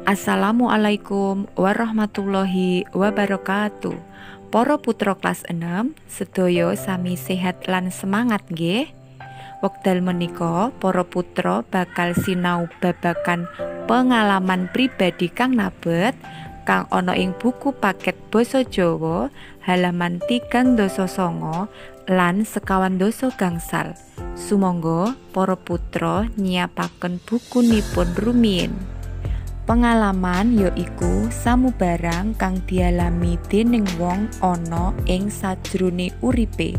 Assalamualaikum warahmatullahi wabarakatuh. Para putra kelas 6 sedaya sami sehat lan semangat nggih. Wekdal menika para putra bakal sinau babagan pengalaman pribadi kang nabet kang ana ing buku paket Basa Jawa halaman 39 lan 25. Sumangga para putra nyiapaken bukunipun rumiyin. Pengalaman yaiku samubarang kang dialami dening wong ana ing sajrone uripe.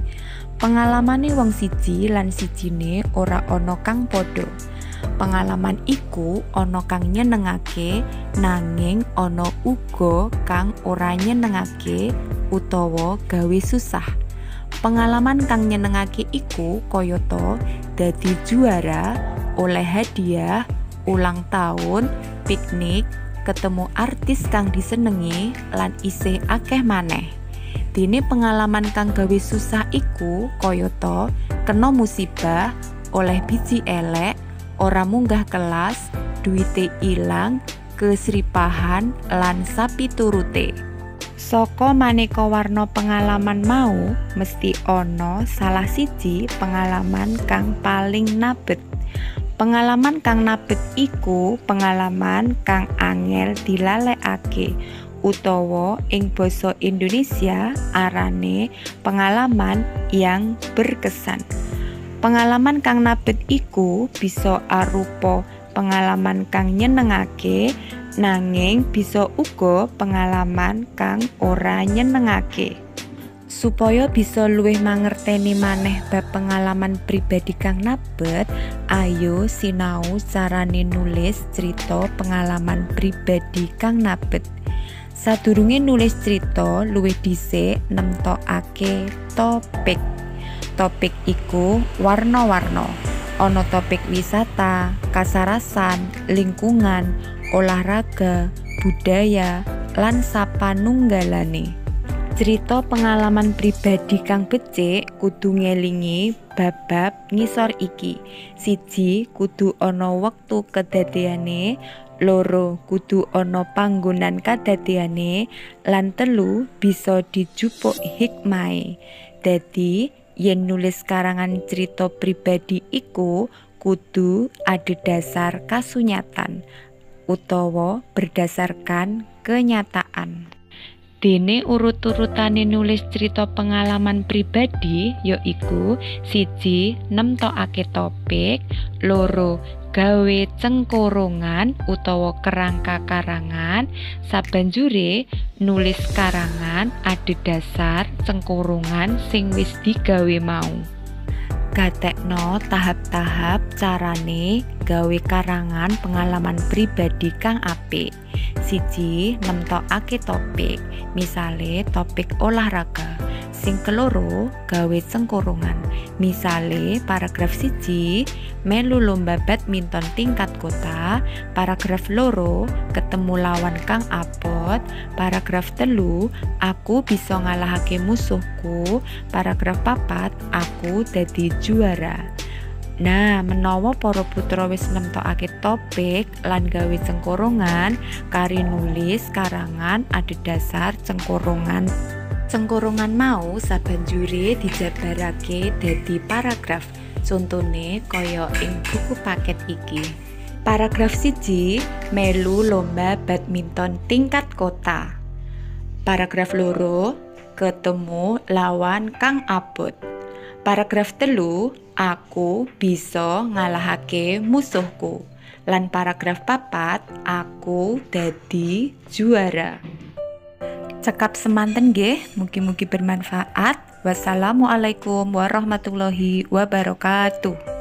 Pengalamane wong siji lan sijine ora ana kang padha. Pengalaman iku ana kang nyenengake nanging ana uga kang ora nyenengake utawa gawe susah. Pengalaman kang nyenengake iku kayata dadi juara, oleh hadiah, ulang tahun, piknik, ketemu artis kang disenengi lan isih akeh maneh. Dene pengalaman kang gawe susah iku kayata kena musibah, oleh biji elek, ora munggah kelas, duwite ilang, kesripahan lan sapiturute. Saka maneka warna pengalaman mau mesti ana salah siji pengalaman kang paling nabet. Pengalaman kang nabet iku pengalaman kang angel dilalekake utawa ing basa Indonesia arane pengalaman yang berkesan. Pengalaman kang nabet iku bisa arupa pengalaman kang nyenengake nanging bisa uga pengalaman kang ora nyenengake. Supaya bisa luwih mangerteni maneh bab pengalaman pribadi kang nabet, ayo sinau carane nulis crita pengalaman pribadi kang nabet. Sadurunge nulis crita, luwih dhisik nemtokake topik. Topik iku warna-warna. Ana topik wisata, kasarasan, lingkungan, olahraga, budaya, lan sapanunggalane. Cerita pengalaman pribadi kang becik kudu ngelingi bab-bab ngisor iki. 1. Kudu ana wektu kedadeane, 2. Kudu ana panggonan kadadeane, lan 3. Bisa dijupuk hikmahe. Dadi yen nulis karangan cerita pribadi iku kudu adhedhasar kasunyatan utawa berdasarkan kenyataan. Dene urut-urutane nulis cerita pengalaman pribadi yaiku 1. Nemtokake topik, 2. Gawe cengkorongan utawa kerangka karangan, sabanjure nulis karangan adhedhasar cengkorongan sing wis digawe mau. Gatekno tahap-tahap carane gawe karangan pengalaman pribadi kang apik. 1. Nemtokake topik, misale topik olahraga. Sing keloro, gawe cengkorongan, misale paragraf 1 melu lomba badminton tingkat kota, paragraf 2 ketemu lawan kang abot, paragraf 3 aku bisa ngalahake musuhku, paragraf 4 aku dadi juara. Nah, menawa para putra wis nemtokake topik lan gawe cengkorongan, kari nulis karangan adhedhasar cengkorongan. Cengkorongan mau sabanjure dijabarake dadi paragraf. Contone kaya ing buku paket iki. Paragraf 1 melu lomba badminton tingkat kota. Paragraf 2 ketemu lawan kang abot. Paragraf 3 aku bisa ngalahake musuhku. Lan paragraf 4 aku dadi juara. Cekap semanten nggih, mugi-mugi bermanfaat. Wassalamualaikum warahmatullahi wabarakatuh.